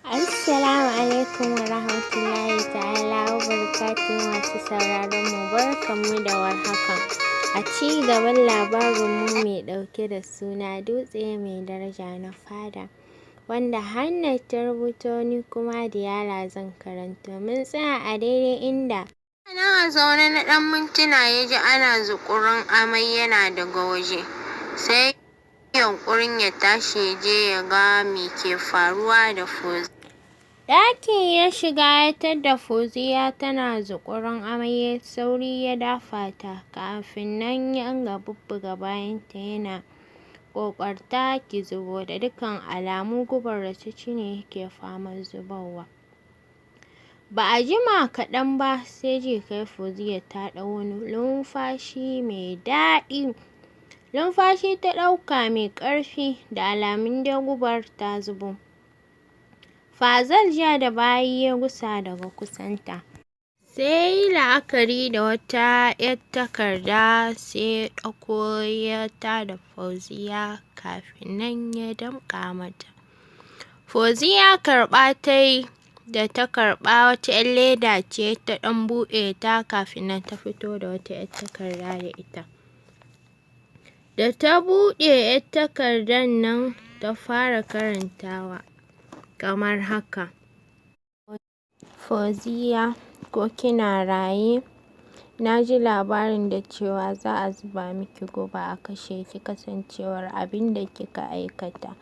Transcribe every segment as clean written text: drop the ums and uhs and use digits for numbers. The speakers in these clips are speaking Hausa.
Assalamu alaikum wa rahmatullahi ta'ala wa barakatuhu. Masu sauraron mu, barkanmu da warhaka. A ci gaban labarin mu mai ɗauke da suna Dutse Mai Daraja na Fada, wanda Hannat ta rubuto, ni kuma Diyala zan karanto. Mun tsaya a daidai inda nan a zaune na ɗan mintuna ya ji ana zuƙurin amai yana daga waje, sai yunƙurin ya tashi ya je ya ga me ke faruwa da Fauzi. Ɗaki ya shiga ya tadda Fauziya tana zuƙurin amai, ya sauri ya dafa ta, kafin nan ya ga bubbuga bayanta yana ƙoƙarta ki zubo, da dukkan alamu gubar da ta ci ne yake faman zubarwa. Ba a jima kaɗan ba sai ji kai Fauziya ta ɗau wani numfashi mai daɗi. Numfashi ta ɗauka mai ƙarfi, da alamun dai gubar ta zubo. Fazal ja da baya ya gusa daga kusanta. Sai yayi la'akari da wata 'yar takarda, sai ya ɗauko ya tada Fauziya kafin nan ya damƙa mata. Fauziya karɓa ta yi, da ta karɓa wata 'yar leda ce ta ɗan buɗe ta kafin nan ta fito da wata 'yar takarda da ita. Da ta buɗe 'yar takardar nan ta fara karantawa kamar haka: Fauziya, ko kina raye? Na ji labarin da cewa za a zuba miki guba a kashe ki kasancewar abin da kika aikata.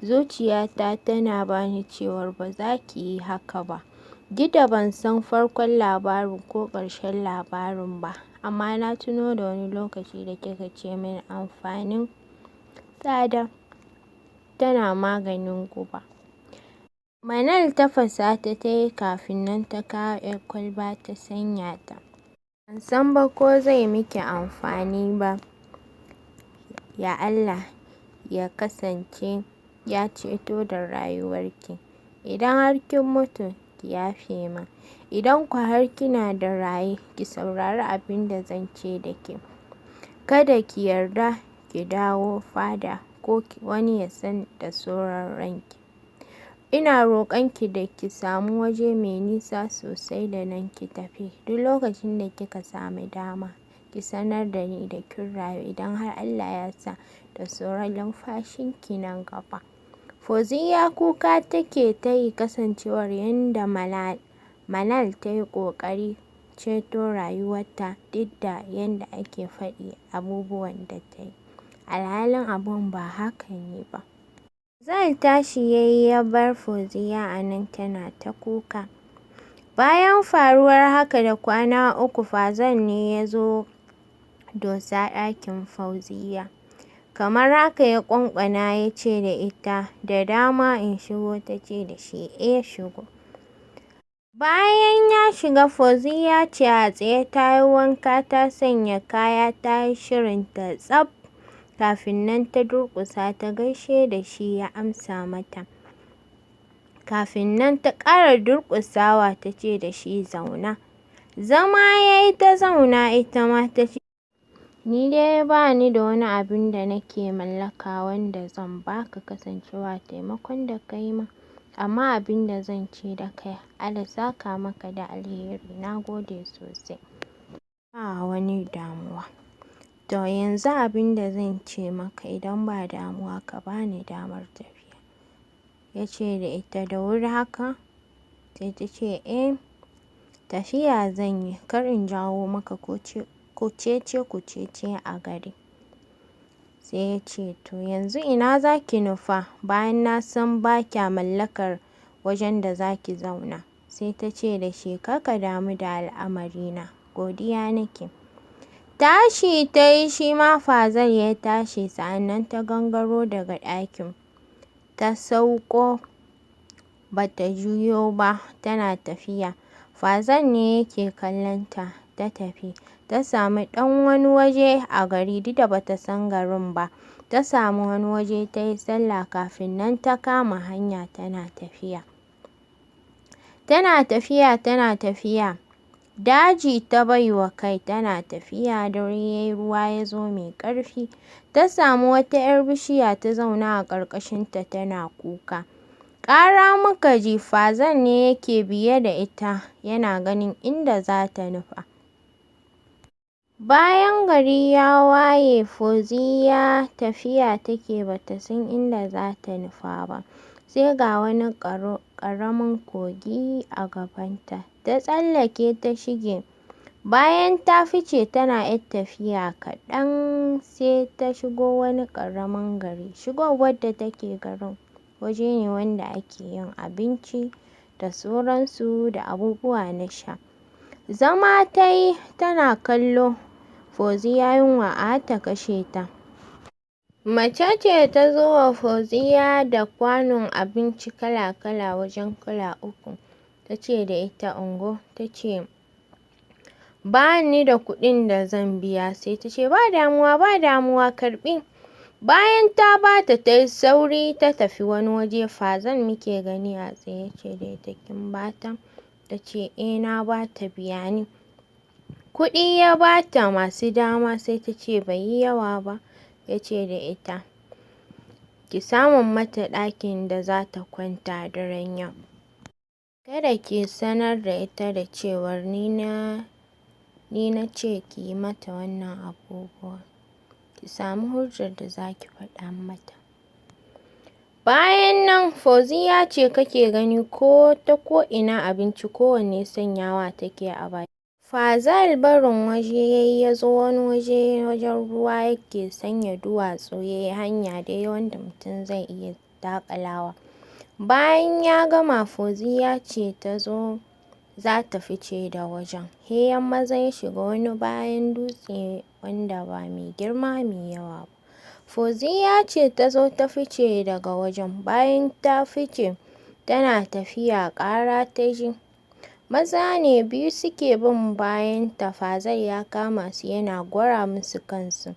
Zuciyata tana bani cewar ba za ki yi haka ba. Duk da ban san farkon labarin ko ƙarshen labarin ba, amma na tuno da wani lokaci da kika ce mini amfanin tsada tana maganin guba. Manal tafasa ta tayi kafin nan ta kawo 'yar kwalba ta sanya ta. Ban san ba ko zai miki amfani ba, ya Allah ya kasance ya ceto da rayuwarki. Idan har kin mutu, ki yafe min. Idan ku har kina da raye, ki saurari abin da zan ce da ke. Kada ki yarda ki dawo fada ko wani ya san da sauran ranki. Ina roƙon ki da ki samu waje mai nisa sosai da nan ki tafi. Duk lokacin da kika sami dama, ki sanar da ni da kin rayu idan har Allah ya sa da sauran numfashinki nan gaba. Fauziya kuka take ta yi kasancewar yadda Manal ta yi ƙoƙari ceto rayuwarta, duk da yadda ake faɗi abubuwan da ta yi, alhalin abun ba haka ne ba. Fazal tashi ya yi ya bar Fauziya a nan tana ta kuka. Bayan faruwar haka da kwana 3, Fazal ne ya zo dosa ɗakin Fauziya. Kamar haka ya ƙwanƙwana ya ce da ita, da dama in shigo? Ta ce da shi, eh shigo. Bayan ya shiga, Fauziya ce a tsaye ta yi wanka ta sanya kaya ta yi shirinta tsaf, kafin nan ta durƙusa ta gaishe da shi, ya amsa mata. Kafin nan ta ƙara durƙusawa ta ce da shi zauna. Zama ya yi ta zauna ita ma, ta ce, ni dai ba ni da wani abin da nake mallaka wanda zan baka kasancewa taimakon da ka yi min. Amma abin da zan ce da kai, Allah saka maka da alheri, na gode sosai. Ba wani damuwa. To yanzu abin da zan ce maka, idan ba damuwa ka bani damar tafiya. Ya ce da ita, da wuri haka? Sai ta ce, eh tafiya zan yi, kar in jawo maka kucece-kucece a gari. Sai ya ce, to yanzu ina za ki nufa bayan na san ba kya mallakar wajen da za ki zauna. Sai ta ce da shi, kar ka damu da al'amarina, godiya nake. Tashi ta yi, shi ma Fazal ya tashi, sa'annan ta gangaro daga ɗakin. Ta sauko ba ta juyo ba tana tafiya. Fazal ne yake kallon ta ta tafi. Ta sami ɗan wani waje a gari, duk da bata san garin ba. Ta samu wani waje ta yi sallah kafin nan ta kama hanya tana tafiya. Tana tafiya tana tafiya. Daji ta baiwa kai tana tafiya, dare yayi, ruwa ya zo mai ƙarfi. Ta samu wata 'yar bishiya ta zauna a ƙarƙashinta tana kuka. Ƙara muka ji, Fazal ne yake biye da ita yana ganin inda za ta nufa. Bayan gari ya waye, Fauziya tafiya take bata san inda za ta nufa ba, sai ga wani ƙaramin kogi a gabanta, ta tsallake ta shige. Bayan ta fice tana 'yar tafiya kaɗan sai ta shigo wani ƙaramin gari. Shigowar da take garin waje ne wanda ake yin abinci da sauransu da abubuwa na sha. Zama ta yi tana kallo Fauziya, yunwa a ta kashe ta. Mace ce ta zo wa Fauziya da kwanon abinci kala-kala wajen kala uku. Ta ce da ita ungo, ta ce ba ni da kuɗin da zan biya. Sai ta ce ba damuwa, ba damuwa, karɓi. Bayan ta bata, ta yi sauri ta tafi wani waje. Fazal muke gani a tsaye, ce da ita kin bata? Ta ce eh na bata, biya ni. Kuɗi ya bata masu dama, sai ta ce bai yi yawa ba. Ya ce da ita ki samun mata ɗakin da za ta kwanta daren yau. Kada ki sanar da ita da cewar ni na ce ki yi mata wannan abubuwan. Ki samu hujjar da za ki faɗa mata. Bayan nan Fauziya ce kake gani ko ta ko'ina abinci kowanne sanyawa take a baki. Fazal barin waje yayi ya zo wani waje wajen ruwa yake sanya duwatsu yayi hanya dai wanda mutum zai iya taƙalawa. Bayan ya gama, Fauziya ce ta zo za ta fice da wajen. He ya maza ya shiga wani bayan dutse wanda ba mai girma mai yawa ba. Fauziya ce ta zo ta fice daga wajen. Bayan ta fice tana tafiya ƙara ta ji. Maza ne biyu suke bin bayanta. Fazal ya kama su yana gwara musu kansu.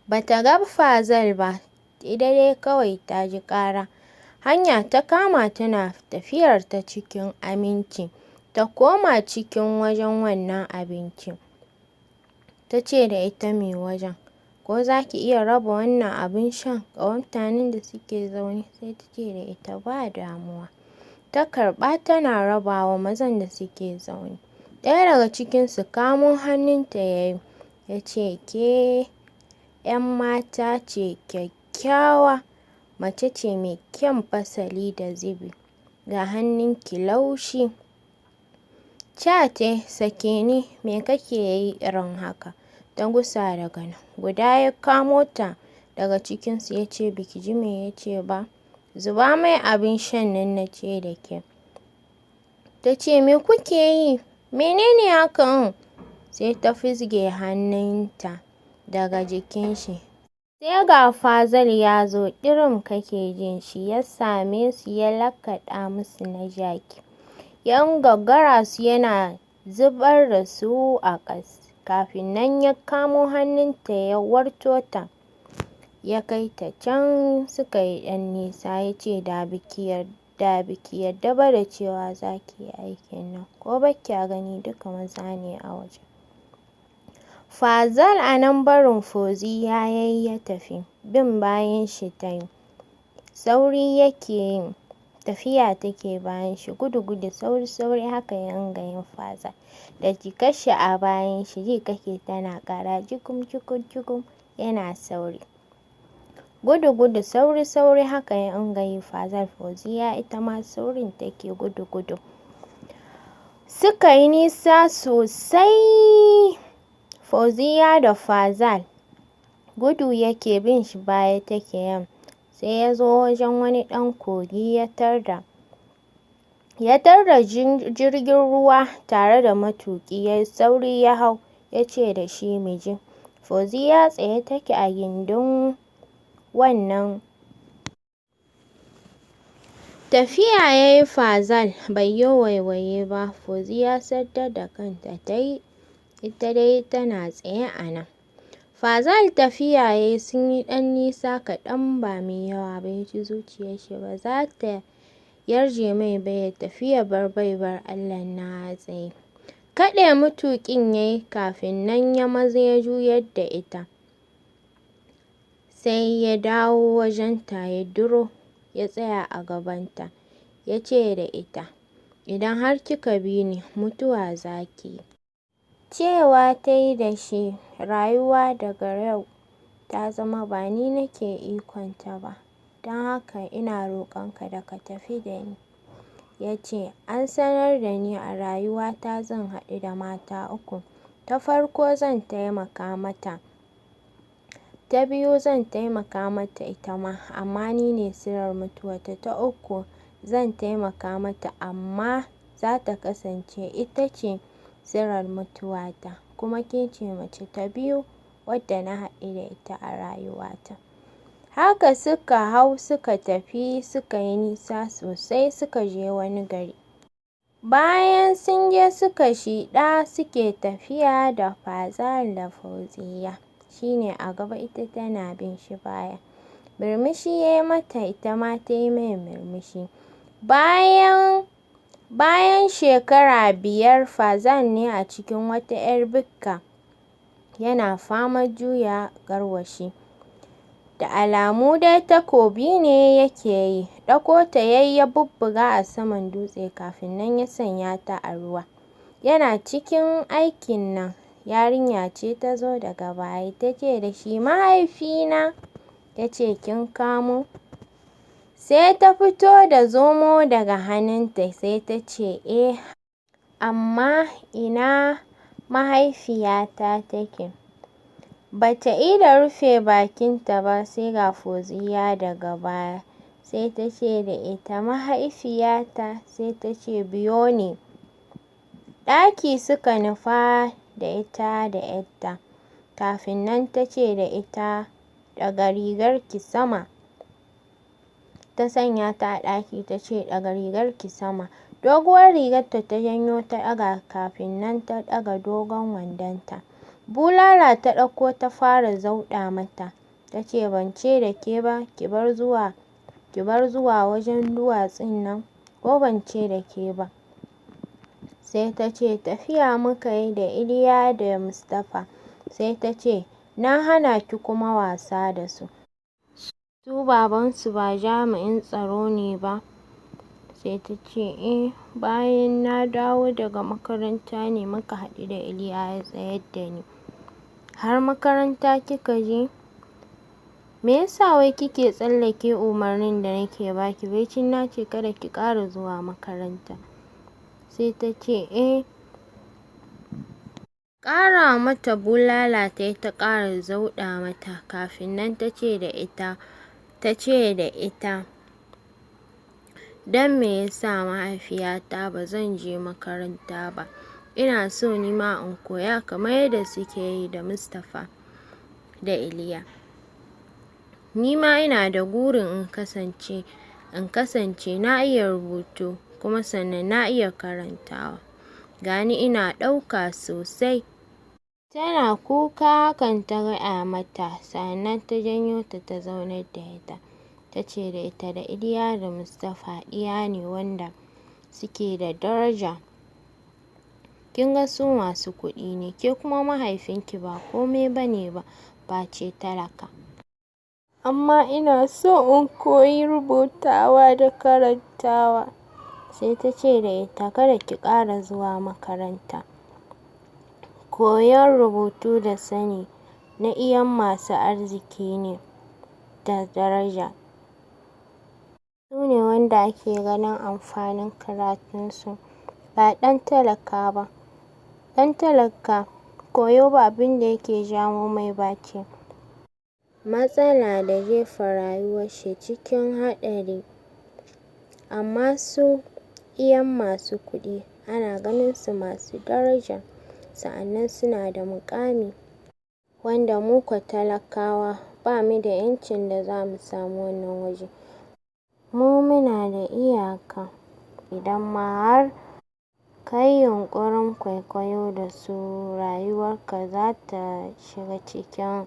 Bata ga Fazal ba, ita dai kawai ta ji ƙara. Hanya ta kama tana tafiyar ta cikin aminci. Ta koma cikin wajen wannan abinci. Ta ce da ita mai wajen, ko za ki iya raba wannan abin shan ga mutanen da suke zaune? Sai ta ce da ita ba damuwa. Ta karɓa tana rabawa mazan da suke zaune. Ɗaya daga cikinsu kamo hannunta ya yi, ya ce ke 'yan mata ce kyakkyawa, mace ce mai kyan fasali da zubi, ga hannunki laushi. Ca tai, sake ni, me kake yi irin haka? Ta gusa daga nan. Guda ya kamo ta daga cikinsu ya ce biki ji me ya ce ba? Zuba mai abin shan nan na ce da ke. Ta ce me kuke yi? Menene haka? Sai ta fizge hannunta daga jikin shi. Sai ga Fazal ya zo ɗirim kake jin shi, ya same su ya lakaɗa musu na jaki. Ya gaggara su yana zubar da su a ƙas. Kafin nan ya kamo hannunta ya warto ta, ya kai ta can suka yi ɗan nisa. Ya ce da biki yarda ba da cewa za ki yi aikin nan, ko ba kya gani duka maza ne a wajen. Fazal a nan barin Fauziya ya yi ya tafi, bin bayan shi ta yi. Sauri yake yi, tafiya take bayan shi gudu-gudu, sauri-sauri haka ya ringa yin Fazal. Da jikar shi a bayan shi, ji kake tana ƙara jigum jigum jigum yana sauri. Gudu-gudu, sauri-sauri haka ya ringa yi Fazal. Fauziya ita ma saurin take gudu-gudu. Suka yi nisa sosai. Fauziya da Fazal gudu yake bin shi baya take yin. Sai ya zo wajen wani ɗan kogi ya tarda jirgin ruwa tare da matuƙi. Ya yi sauri ya hau, ya ce da shi mu je. Fauziya tsaye take a gindin wannan. Tafiya ya yi Fazal bai yi waiwaye ba. Fauziya sandar da kanta ta yi, ita dai tana tsaye a nan. Fazal tafiya ya yi, sun yi ɗan nisa kaɗan ba mai yawa ba, ya ji zuciyar shi ba za ta yarje mai ba ya tafi ya bar baiwar Allahn nan a tsaye. Kaɗe matuƙin ya yi kafin nan ya maza ya juyar da ita. Sai ya dawo wajenta ya duro. ya tsaya a gabanta, ya ce da ita, "Idan har kika bi ni, mutuwa za ki yi." Cewa ta yi da shi, "Rayuwa daga yau ta zama ba ni nake ikonta ba, don haka ina roƙonka da ka tafi da ni." Ya ce, "An sanar da ni a rayuwata zan haɗu da mata uku. Ta farko zan taimaka mata, ta biyu zan taimaka mata ita ma, amma ni ne silar mutuwarta, ta uku zan taimaka mata amma za ta kasance ita ce silar mutuwata, kuma ke ce mace ta biyu wadda na haɗu da ita a rayuwata." Haka suka hau suka tafi, suka yi nisa sosai, suka je wani gari. Bayan sun je suka shiɗa, suke tafiya da Fazal da Fauziyya. Shi ne a gaba, ita tana bin shi baya. Murmushi ya yi mata, ita ma ta yi mai murmushi. Bayan shekara 5, Fazal ne a cikin wata 'yar bukka yana faman juya garwashi. Da alamu dai takobi ne yake yi. Ɗago ta ya yi ya bubbuga a saman dutse kafin nan ya sanya ta a ruwa. Yana cikin aikin nan, yarinya ce ta zo daga baya ta ce da shi, "Mahaifina." Ya ce, "Kin kamo?" Sai ta fito da zomo daga hannunta, sai ta ce, "Eh, amma ina mahaifiyata take?" Ba ta ida rufe bakinta ba sai ga Fauziyya daga baya. Sai ta ce da ita, "Mahaifiyata." Sai ta ce, "Biyo ni." Ɗaki suka nufa da ita da 'yarta. Kafin nan ta ce da ita, "Ɗaga rigarki sama." Ta sanya ta a ɗaki ta ce, "Ɗaga rigarki sama." Doguwar rigarta ta janyo ta ɗaga kafin nan ta ɗaga dogon wandonta. Bulala ta ɗauko ta fara zauɗa mata. Ta ce, "Ban ce da ke ba ki bar zuwa wajen duwatsun nan, ko ban ce da ke ba?" Sai ta ce, "Tafiya muka yi da Iliya da Mustapha." Sai ta ce, "Na hana ki kuma wasa da su. Su babansu ba jami'in tsaro ne ba?" Sai ta ce, "Eh, bayan na dawo daga makaranta ne muka haɗu da Iliya ya tsayar da ni." "Har makaranta kika je? Me yasa wai kike tsallake umarnin da nake baki? Baicin na ce kada ki ƙara zuwa makaranta." Sai ta ce, "Eh." Ƙara mata bulala ta yi ta ƙara zauɗa mata kafin nan ta ce da ita, "Don me yasa mahaifiyata ba zan je makaranta ba? Ina so ni ma in koya kamar yadda suke yi da Mustapha da Iliya. Ni ma ina da gurin in kasance na iya rubutu kuma sannan na iya karantawa. Ga ni ina ɗauka sosai." Tana kuka hakan ta gaya mata, sannan ta janyo ta ta zaunar da ita. Ta ce da ita, da Iliya da Mustapha ɗiya ne wanda suke da daraja. Kin ga su masu kuɗi ne, ke kuma mahaifinki ba kome ba ne ba face talaka. Amma ina so in koyi rubutawa da karantawa. Sai ta ce da ita, "Kada ki ƙara zuwa makaranta. Koyon rubutu da sani na iyan masu arziki ne da daraja. Su ne wanda ake ganin amfanin karatunsu, ba ɗan talaka ba. Ɗan talaka koyo ba abin da yake jawo mai face matsala da jefa rayuwarshi cikin haɗari. Amma su iyan masu kuɗi ana ganin su masu daraja, sa'annan suna da muƙami, wanda mu kwa talakawa ba mu da 'yancin da za mu samu wannan waje. Mu muna da iyaka. Idan ma har ka yi yunƙurin kwaikwayo da su, rayuwarka za ta shiga cikin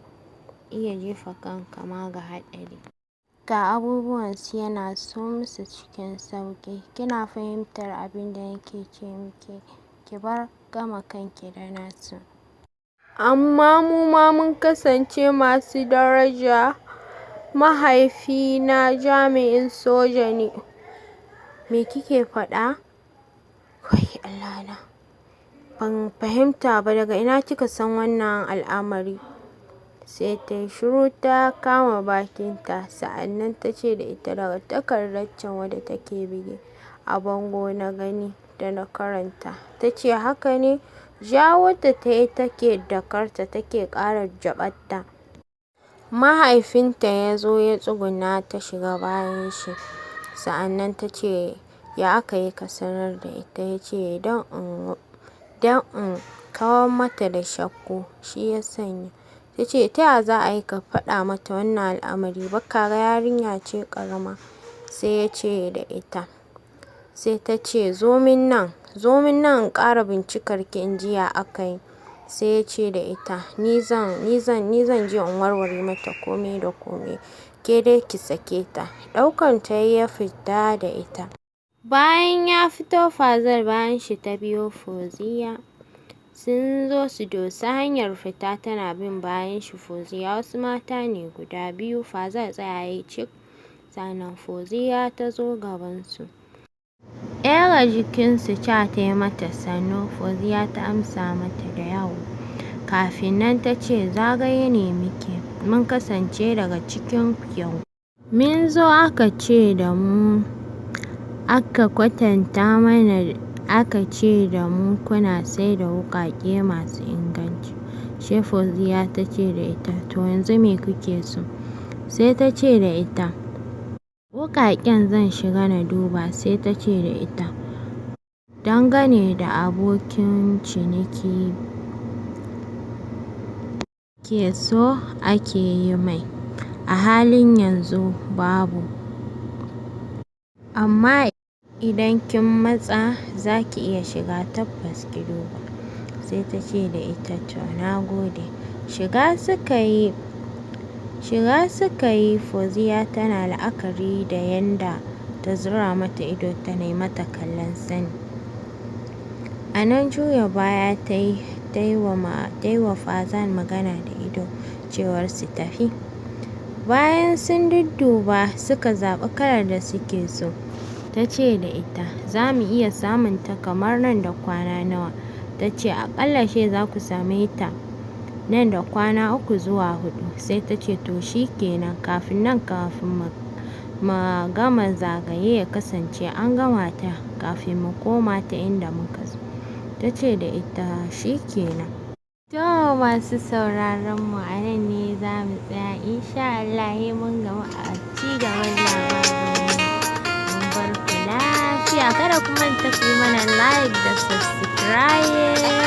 iya jefa kanka ma ga haɗari. Ga abubuwansu yana so musu cikin sauƙi. Kina fahimtar abin da nake ce miki? Ki bar gama kanki da nasu. Amma mu ma mun kasance masu daraja. Mahaifina jami'in soja ne." "Me kike faɗa? Wai Allah na. Ban fahimta ba, daga ina kika san wannan al'amari?" Sai ta yi shiru ta kama bakinta, sa'annan ta ce da ita, "Daga takardar can wadda take bige a bango na gani da na karanta." Ta ce, "Haka ne?" Jawo ta ta yi take dakarta take ƙara jaɓarta. Mahaifinta ya zo ya tsuguna ta shiga bayan shi. Sa'annan ta ce, "Ya aka yi ka sanar da ita?" Ya ce, "Don in kawar mata da shakku, shi ya sanya." Ta ce, "Ta ya za a yi ka faɗa mata wannan al'amari? Ba ka ga yarinya ce ƙarama?" Sai ya ce da ita, sai ta ce, "Zo min nan, zo min nan in ƙara bincikar ki in ji ya aka yi." Sai ya ce da ita, ni zan ni zan ni zan je in warware mata komai da komai, ke dai ki sake ta." Ɗaukan ta ya fita da ita. Bayan ya fito, Fazal bayan shi ta biyo Fauziya. Sun zo su dosa hanyar fita tana bin bayan shi Fauziya. Wasu mata ne guda biyu. Fazal tsaya ya yi cik, sannan Fauziya ta zo gabansu. Ɗaya daga jikinsu ca ta yi mata sannu, Fauziya ta amsa mata da yawwa. Kafin nan ta ce, "Zagaye ne muke, mun kasance daga cikin kuyangu. Mun zo aka ce da mu, aka kwatanta mana, aka ce da mu kuna sai da wuƙaƙe masu inganci." Sai Fauziya ta ce da ita, "To yanzu me kuke so?" Sai ta ce da ita, "Wuƙaƙen zan shiga na duba." Sai ta ce da ita, "Dangane da abokin ciniki ke so ake yi mai, a halin yanzu babu. Amma idan kin matsa za ki iya shiga tabbas ki duba." Sai ta ce da ita, "To na gode." Shiga suka yi Shiga suka yi, Fauziya tana la'akari da yanda ta zura mata ido tana yi mata kallon sani. A nan juya baya ta yi ta yi wa Fazan magana da ido cewar su tafi. Bayan sun dudduba suka zaɓi kalar da suke so. Ta ce da ita, "Za mu iya samun ta kamar nan da kwana nawa?" Ta ce, "Aƙalla she za ku same ta nan da kwana 3 zuwa 4." Sai ta ce, "To shi kenan, kafin nan kafin mu gama zagaye ya kasance an gama ta kafin mu koma ta inda muka zo." Ta ce da ita, "Shi kenan." To masu sauraron mu, a nan ne za mu tsaya, insha Allah sai mun gamu a ci gaban labarin mu. Mun bar ku lafiya. Kada ku manta ku yi mana like da subscribe.